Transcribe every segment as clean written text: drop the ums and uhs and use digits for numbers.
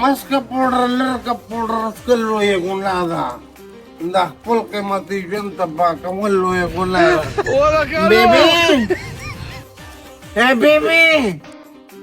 مسکه پوډر لرکه پوډر څښل لویه ګناه ده. دا خپل قیمتي ژوند تباه کول لویه ګناه ده. بیبي، ای بیبي،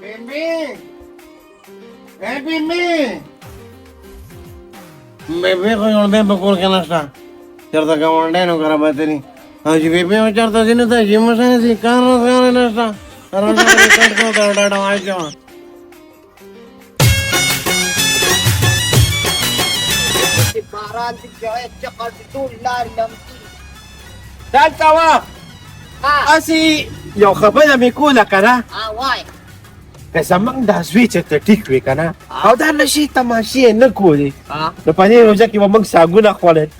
بیبي، ای بیبي، بیبي خو ژوندی په کور کې نشته، چېرته ګاونډیانو کره به تللي. او چې بیبي مو چېرته ځي نو ته چې مو څنګه ځي، کار روزګار یې نشته. روزګار یې کټ کړو، ته ډډه واچوه. باران دې چې ټول لار لمدي. دلته وه هسې یو خبره مې کوله که نه. که زموږ دا زوی چېرته ټیک وي که نه، او دا نشې تماشې یې نه کولې، نو په دې روژه کې به موږ ساګونه خوړل.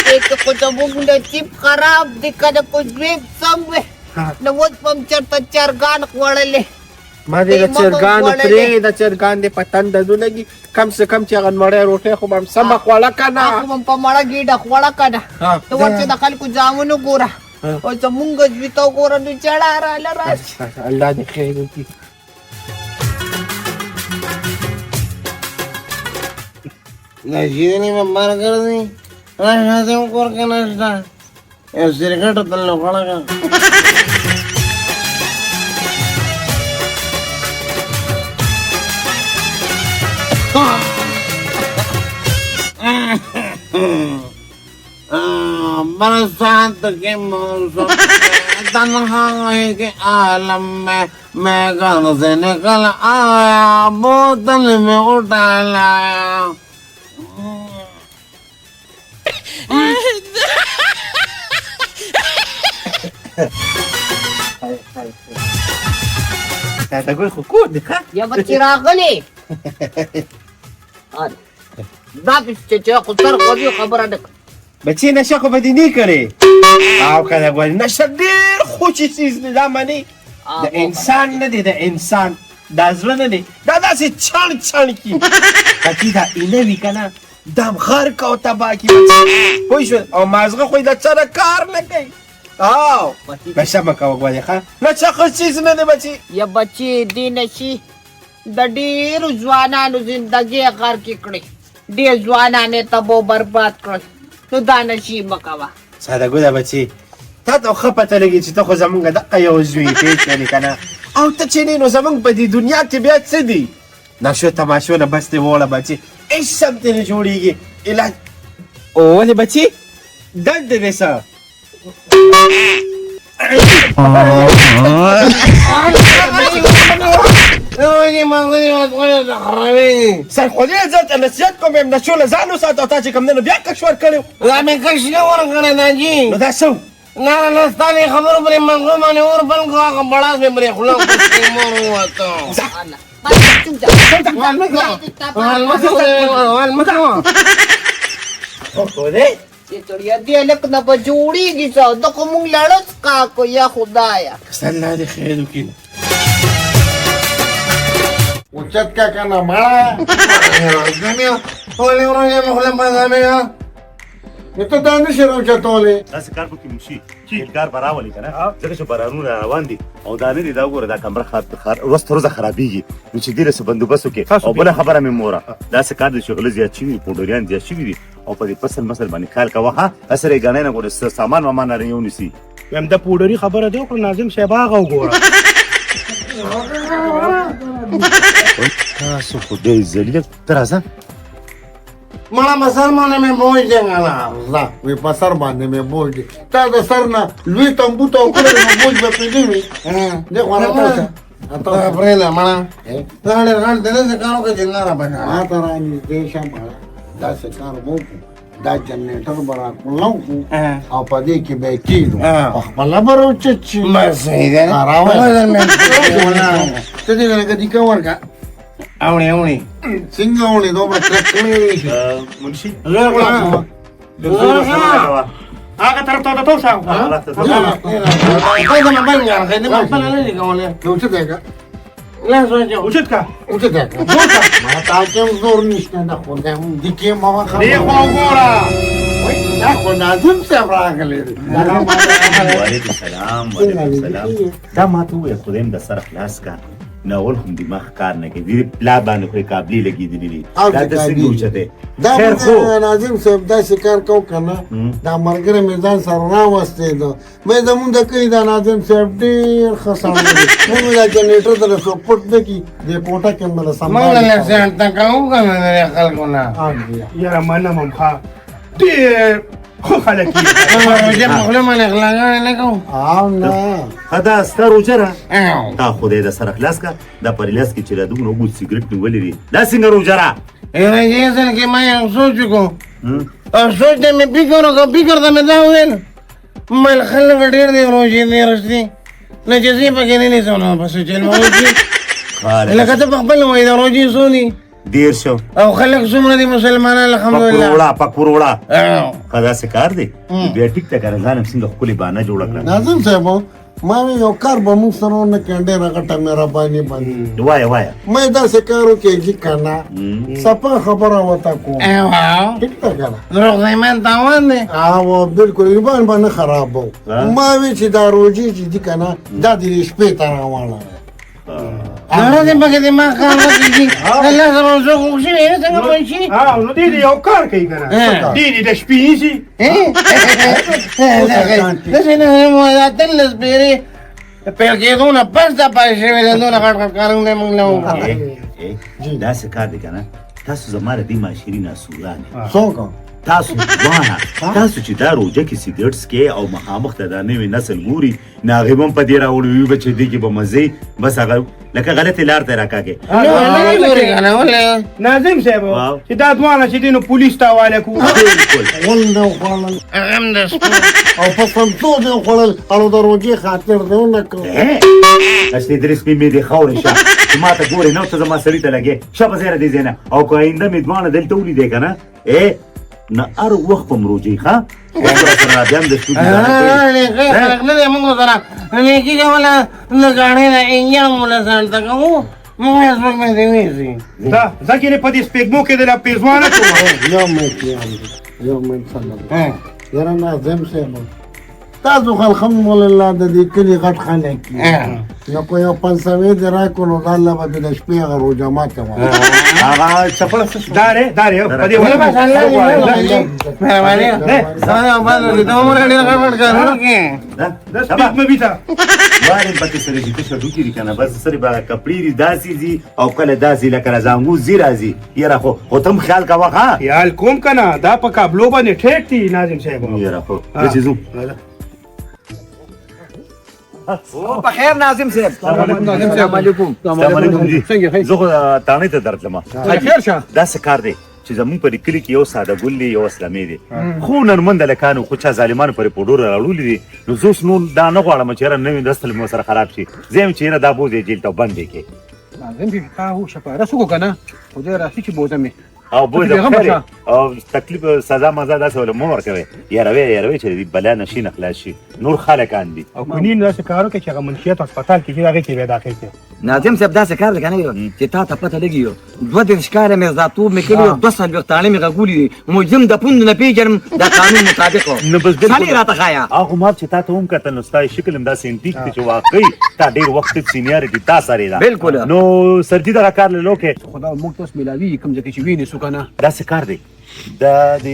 دې کې خو زموږ نصیب خراب دی، که نه خو زوی سم وي نو اوس به هم چېرته چرګان خوړلې. ما دې د چرګانو پرې د چرګان دې په تنده ولګي، کم څه کم چې هغه مړی روټۍ خو به هم سمه خوړه که نه. خو به هم په مړه ګېډه خوړه که نه. ته ورشه د خلکو زامن وګوره او زمونږ زوی ته وګوره، نو ژړا راله راشي. الله دې خیر وکړي. نشیدنې به بار ګرځي، راشه هسې هم کور کې نشته، یو سګرټ ورته لوخړه کړه. बरसात के मौसम तन्हाई के आलम में मैं घर से निकल आया, बोतल में उठा लाया। دا ګل خو کور دی ښه. یا به چې راغلې دا چې خو سر خوږي خبره نه. بچې نشه خو به دې نه کړې او که نه ګورې نشه ډېر خوشي څیز دی، دا منې د انسان نه دی، د انسان دا زړه نه دی، دا داسې چڼ چڼ کي بچې، دا اینه وي که نه، دا هم غرق او تباه کي بچې، پوه شوې؟ او مازغه خو یې د سره کار نه کوي. او نشه مه کوه ګورې، ښه نشه ښه څیز نه دی بچې. یا بچې دې نشي د ډېرو ځوانانو زندګۍ غرقې کړې، ډېر ځوانان یې تباه برباد کړل، نو دا نشي مه کوه. ساده ګله بچې، تا ته ښه پته لګي چې ته خو زمونږ دقه یو زوی پوه شوې که نه، او ته چې نه نو زمونږ په دې دنیا کې بیا څه دي؟ نشو تماشو نه بس دې وړه بچې، هېڅ هم ترې نه جوړېږي علاج. ولې بچې دلته دې څه؟ سر خو دې زه ته نصیحت کوم، یم نشو له ځان وساته، او تا چې کوم دی نو بیا کش ورکړی. دا مې کش نه ورکړی دا جي. نو دا څه و؟ نه نه، ستا دې خبرو پرې مغزو باندې اور بل کړو، هغه بړاس مې پرې خوله مور ووته. چې سړیه دې هلک نه به جوړېږي څه، ده خو مونږ لړه څښاکو. یا خدایه الله دې خیر وکړي. اوچت کا که نه مړه ولې ورو یې مخله مزه نو ته دا نه شې راوچتولی. داسې کار پکې وشي چې کار به راولي که نه، ځکه چې بارانونه روان دي او دا نه دي، دا وګوره دا کمره ورځ تر ورځه خرابېږي، نو چې دې له څه بندوبست وکړي. او بله خبره مې موره، داسې کار دی چې غله زیات شوي دي، پوډریان زیات شوي دي، او په دې فصل مسل باندې خیال کوه، ښه هسې یې ګڼی نه ګوره سامان وامان را یو نیسي. وایم د پوډري خبره دې وکړه، ناظم صاحب هغه وګوره. تاسو خو ډېر ذلیل ته راځه. مړه په سر باندې مې بوج دی که نه؟ ځه وی په سر باندې مې بوج دی، تا د سر نه لوی تمبو ته وکړی نو بوج به پرې نه وي. دې خوا راته شه، پرېږده مړه، دا ډېر غټ دی، داسې کار وکړه چې نه راپکار. ما ته رانږدې شه مړه، داسې کار به وکړو، دا جنریټر به راکولاو کړو او په دې کې به یې کېږدو، په خپله به راوچت شي. بس صحیح دی، ته دې لږه دیکه ورکړه. اوړي اوړي څنګه اوړي دومره کلک کړی وي؟ منشي هغه طرف ته ته شاو. اوچت کا، اوچت کا، ما تا کې زور نشته، د خدای هم دکې ما خبره. دې خوا وګوره، دا خو ناظم صاحب راغلی دی. وعلیکم السلام. وعلیکم السلام. دا ما ته ووایه، خدای هم د سره خلاص کا، نو اول هم دماغ کار نه کوي. دې پلا باندې خو یې کابلې لګېدلې دي. او دا د څنګه اوچته؟ دا خیر خو ناظم صاحب داسې کار کو که نه، دا ملګری مې ځان سره راوستی ده. مې زمونږ د کلي دا ناظم صاحب ډېر ښه سړی دی. مونږ دا جنریټر ته له څوک پټ نه کړي، دې کوټه کې مې له موږ سمبال له ځان ته کوو که نه د خلکو نه. یاره منم هم ښه ډېر ښه خلک یې. روژه په خوله باندې غلاګانې نه کوو. او نه ښه دا ستا روژه را تا خدای د سره خلاص کړه. دا په لاس کې چې را دومره اوږد سګرټ نیولی دی، دا څنګه روژه را؟ یاره دې اصل کې ما یو سوچ وکړو او سوچ ته مې فکر وکړ، فکر ته مې دا وویل مل خلک ډېر دی روژې دېرش دي، نو چې زه یې پکې نه نیسم نو بس چې لمونځ وکړي. لکه ته په خپله وایې د روژې څو دي؟ 13. او خلک څومره دي مسلمانان؟ الحمدلله. پکوروړه پکوروړه. ښه داسې کار دی، بیا ټیک ته که نه ځان هم څنګه ښکلې بانه جوړه کړه. ناظم صاحب ما وی یو کار به موږ سره ونه کړي، ډېره غټه مهرباني باندې. وایه وایه. ما داسې کار وکړي چې که نه صفا خبره ورته کوم. ټیک ده که نه؟ دروغ د ایمان تاوان دی. او بالکل ایمان به نه خرابوو. ما وی چې دا روژې چې دي که نه دا د شپې ته راواړه. د ورځې پکې دماغ کار نه کوي. الله سره روژه خوښ شي څنګه پوه شي؟ نو دې یو کار کوي که نه، دې دې د شپې نیسي. داسې نه دا 18 پېرې پیل کېدو نه پس دا پاتې شوی دی، دونه غټ غټ کارونه یې موږ له وکړو. داسې کار دی که نه، تاسو زما د دې معاشرې ناسوران یئ. څوک؟ تاسو دواړه، تاسو چې دا روژه کې سګرټ څکئ او مخامخ ته دا نوی نسل ګوري، نو هغې به هم په دې راوړي وي به چې دې کې به مزې، بس هغه لکه غلطې لار ته راکاږي. ناظم صاحب چې دا دواړه چې دي نو پولیس ته حواله کړو. بالکل. غول دې وخوړل هغه هم د سپو او په سمڅو دې وخوړل او د روژې خاطر دې ونه کړ. اشتې درې سپي مې دې خاورې شه چې ما ته ګورې نه، ته زما سړي ته لګې شه په ځای دې ځای نه. او که آینده مې دواړه دلته ولیدې که نه، نه هر وخت به م روژې ښه سره بیا هم د شپې نیکي خلک نه دی، موږ سره نیکي کوله د ګاڼې د انجن مو له ځان ته کوو، موږ یې سپوږمۍ دې ویسي. دا ځکه نه په دې سپېږمو کې د لا پېزوانه کوم. یو منټ یو منټ سلام. یاره ناظم صاحب تاسو خو الحمدلله د دې کلي غټ خلک یې، نو که یو 500 دې راکړو نو دا الله به دې د شپې هغه روژه ماته وکړي. هغه چپړه څه شوه؟ دا دی دا دی په دې بس الله دې مهرباني ډېر غټ غټ کارونه کوي. دا سپېږمه ته وارم پکې سره چې تشه ډوکې دي که نه، بس سرې به کپړې دي داسې ځي او کله داسې لکه زانګو ځي راځي. یاره خو ته هم خیال کوه ښه. خیال کوم که نه، دا په کابلو باندې ټیټ دي ناظم صاحب. یاره خو زه چې ځو. په خیر ناظم صاحب. السلام علیکم. السلام علیکم جی. زه خو تاڼې ته درتلم. خیر شه. داسې کار دی چې زمونږ په دې کلي کې یو ساده ګل دی یو اسلامي دی، خو هنرمند هلکان خو چا ظالمانو پرې پوډور راوړلي دي. نو زه اوس نور دا نه غواړم چې یاره نوې نسل مو سره خراب شي. زه یم چې یاره دا بوځئ جیل ته بند یې کړئ. ناظم صاحب تا هو شپاره وکړو که نه، خدای راسي چې بوځم یې. او بوځه خیر او تکلیف سزا مزه داسې وله مه ورکوئ. یاره وی یاره وی چې د دې بلا نشي نه خلاص شي، نور خلکان دي. او کونین داسې کار وکړي چې هغه منشیت هسپتال کې چې هغې کې بیا داخل کړي. ناظم صاحب داسې کار دی که نه چې تا ته پته لګي، 32 کاله مې زاتوب مې کړي، 240 تاڼې مې غږولي دي، مجرم د پوند نه پېژنم د قانون مطابق. نو بس بالکل سړی راته ښایه. هغه ما چې تا ته هم کتل نو ستا شکل هم داسې انټیک دی چې واقعي تا ډېر وخت سینیارټي تا سره ده. بالکل. نو سرجي دغه کار له لوکې خدا موږ ته اوس میلاویږي کوم ځای کې چې وینې څوک نه. داسې کار دی دا د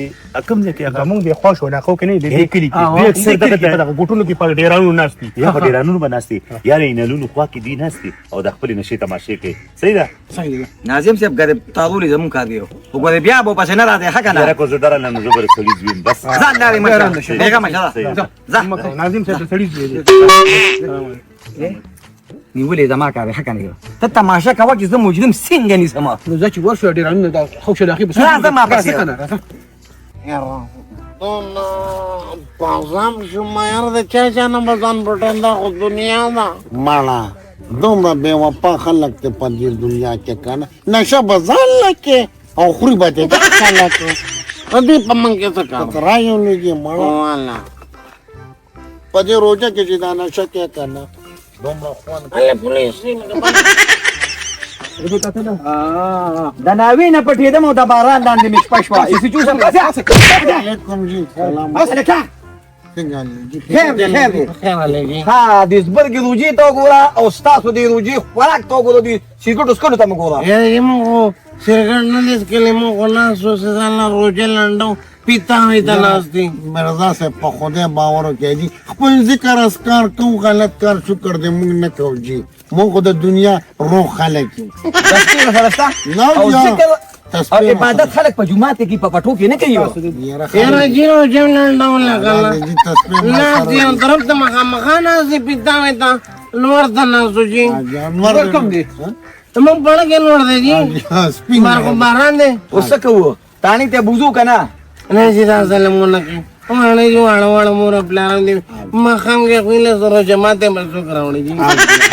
کوم ځای کې هغه زمونږ د خوښ علاقو کې نه دی، د دې کلي کې. دوی اکثر دې کلي دغه کې په دغه ګوټونو کې په ډېرانو ناست دي. یا په ډېرانونو به ناست دي یا د اینلونو خوا کې دوی ناست دي او د خپلې نشې تماشې کوي. صحیح ده؟ صحیح ده ناظم صاحب. ګرې تاغولې زمونږ کار دی، خو ګورې بیا به پسې نه راځې ښه که نه؟ یاره که زه درنه نو زه به د سړي زوی یم بس. ځان لارې مه شه، بېغمه شه، ځه. ناظم صاحب د سړي زوی دی. نیولې زما کار دی ښه که نه؟ ته تماشه کوه چې زه مجرم څنګه نیسم. نو زه چې ورشو ډېرانونه دا خوښ علاقې به راځه ما پسې. که نه؟ راځه. یاره دونه بازام شوم، یاره د چا چا نه به ځان پټوم، دا خو دنیا ده. مړه دومره بې وفا خلک دی په دې دنیا کې که نه، نشه به ځان لکې او خوري به دې دا خلک. دې په موږ کې څه کار؟ ته رایو لګي مړه. والا په دې روژه کې چې دا نشه کې که نه دومره خوند. هله پولیس دی د ناوې نه پټېدم او د باران لاندې مې شپه شوه. ایسي چوسم علیکم جی. سلام. هلکه څنګه جی؟ خیر دی، خیر دی. خیر دی جی. ها، د زبرګې روجې ته وګوره او ستاسو د روجې خوراک ته وګوره، د سیګرټو څکلو ته مه ګوره. یاره جی، موږ خو سیګرټ نه دي څکلي، موږ خو ناست یو، څه ځان له روژه لنډو پیتا وي ته ناست دي. مرزا صاحب، په خدای باور وکړئ جی، خپل ذکر اذکار کوو، غلط کار شکر دی موږ نه کوو جی. موږ خو د دنیا روغ خلک یو. تسبیح ورسره شته؟ نه. او بیا. ذکر او تسبیح عبادت خلک په جومات کې کوي، په پټو کې نه کوي. یاره. یاره جی، روژه لنډو لګله جی، تسبیح ما ناست سره یو طرف ته مخامخا ناست دي، پیتا وي ته لمر ته ناست یو جی. انور کوم دی؟ ته موږ پړه کې لمر دی جی، سپین بار خو باران دی. اوس څه کوو؟ تاڼې ته بوځو که نه؟ نه چې دا ظلمونه کوي، واړه دي، واړه واړه مور او پلاران دي، ماښام کې خو له سره جماعت به څوک راوړي جي؟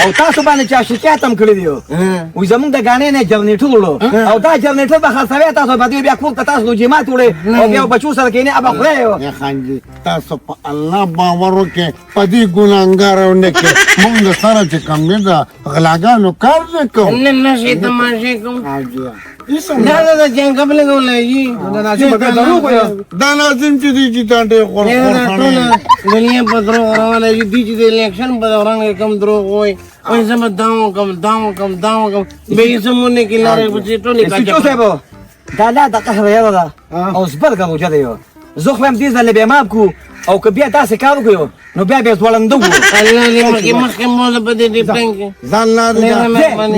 او تاسو باندې چا شکایت هم کړی دی، وایي زمونږ د ګاڼې نه جنریټر وړو او دا جنریټر به خرڅوي تاسو به، دوی بیا کور ته تاسو جماعت وړي او بیا بچو سره کښېني ابا خدای. یا خان جی، تاسو په الله باور وکړئ، په دې ګناهګار نه کې موږ د سره چې کوم دی د غلاګانو کار نه کوو. نه نشي تماشې کوم. دا دا دا جنګ قبل کولای جی. دا ناظم به بیا دروغ وایي. دا ناظم چې دی چې دا ډېر خور دا خور ټوله دنیا په دروغ روانه دي. دوی چې د الیکشن په دوران کې کم دروغ وایي، وایي زه به دا وکړم، دا وکړم، دا وکړم، بیا یې سمونه کې لارې پسې ټولې سوچو صاحب، دا لا د قهر یاره ده او زبرګه روژه دی. زه خو هم دې ځل بیا معاف کړو، او که بیا داسې کار وکړو نو بیا بیا ځوړنده وو. الله دې مخکې مخکې مولا په دې ډیپټنګ کې ځان لا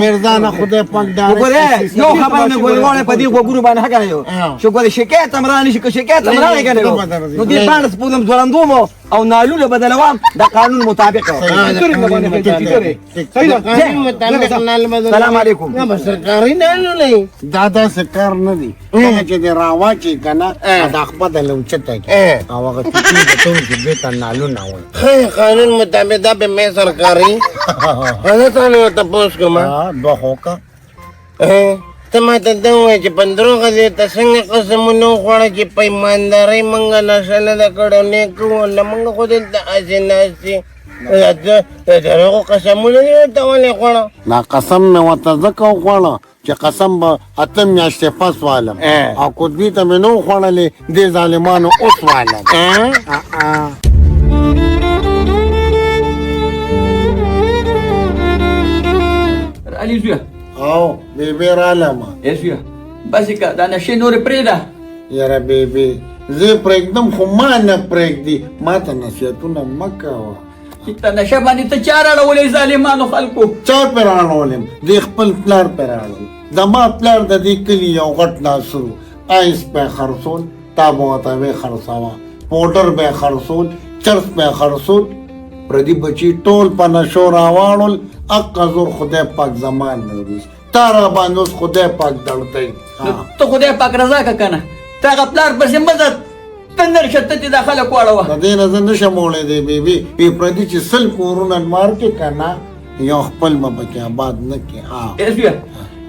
مرزا نه خدای پاک ډارې. وګوره، یو خبره مې ګورې وړه په دې غوږونو باندې حق نه یو چې ګورې شکایت هم رانه شي. که شکایت هم رانه کنه نو دې باندې پوزم ځوړندو مو او نالونه بدلوم د قانون مطابق. سلام علیکم. نه بس سرکاري نالونه. دا داسې کار نه دی، کله چې دې راواچي که نه دا خپله له اوچته کړي او هغه ټوټې به ټول کې بېرته نالونه وایي. ښه، قانون مطابق دا به مې سرکاري هغه ته نه تپوس کوم. دوه خو که ته ما ته دا ووایه چې په دروغه دې ته څنګه قسمونه وخوړه چې په ایماندارۍ مونږ نشه نه ده کړې او نه کوو نه، مونږ خو دلته هسې ناست یو، د دروغو قسمونه دې ورته ولې خوړه؟ دا قسم مې ورته ځکه وخوړه چې قسم به 8 میاشتې پس والم، او که دوی ته مې نه وخوړلې دې ظالمانو اوس والم. علي زویه. او بیبي رالم. ای زویه، بس که دا نشې نورې پرېږده. یاره بیبي، زه پرېږدم خو ما نه پرېږدي، ما ته نصیحتونه مه کوه. چې ته نشه باندې ته چا راړولې ظالمانو خلکو؟ چا پرې راړولم؟ دې خپل پلار پرې راړول. زما پلار د دې کلي یو غټ ناصر و. آیس به یې خرڅول، تا به ورته ویې خرڅوه، پوډر به یې خرڅول، چرس به یې خرڅول، پردي بچي ټول په نشو راواړول. اقا زور خدای پاک زمان نه ویست، تا را باندې اوس خدای پاک دړدی. ته خدای پاک رضا که کنه، ته هغه پلار پسې مه ځه، ته نر شه، ته چې دا خلک واړوه. د دې نه زه نه شم وړی دی بیبي. وی پردي چې 100 کورونه نمار کې که نه، یو خپل به پکې آباد نه کې. ای زویه،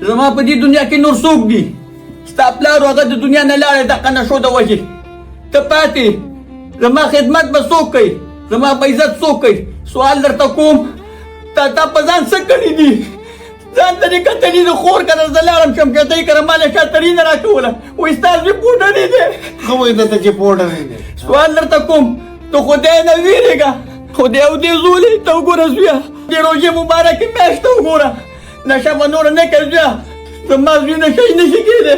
زما په دې دنیا کې نور څوک دي؟ ستا پلار هغه د دنیا نه لاړی دقه نشو د وجې، ته پاتې. زما خدمت به څوک کوي؟ زما په عزت څوک کوي؟ سوال درته کوم، تا تا په ځان څه کړي دي؟ ځان ته دې کتلي؟ د خور کره زه لاړم، شمشتۍ کره، ما له شاتري نه راکوله، وایي ستا زوی پوډري دی. ښه وایي درته چې پوډري دی. سوال درته کوم، ته خدای نه وېرېږه؟ خدای او دې زولې ته وګوره زویه، د روژې مبارکې میاشت ته وګوره، نشه به نوره نه کوې زویه. زما زوی نشه یې نشي کېدی.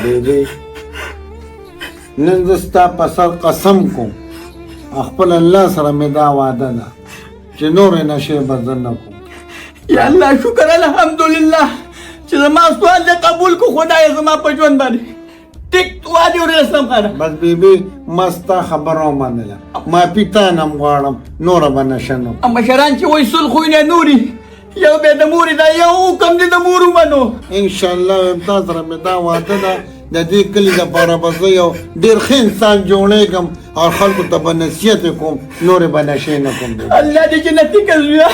بیبي، نن زه ستا په سر قسم کوم، خپل الله سره مې دا وعده ده چې نورې نشې به زه نه کوم. یا الله شکر، الحمدلله چې زما سوال دې قبول کړو. خدای زما په ژوند باندې ټیک وادي ورې اسلم خانه. بس بیبي، ما ستا خبره ومنله، معافي تا نه هم غواړم، نوره به نشه نه کوم. مشران چې وایي سل خوینه نوري یو بیا د مورې دا یو حکم دې د مور ومنو. انشاءالله، وایم تا سره مې دا وعده ده، د دې کلي دپاره به زه یو ډېر ښه انسان جوړېږم او خلکو ته به نصیحت کوم، نورې به نشې نه کوم. الله دې جنتي کړه زویه.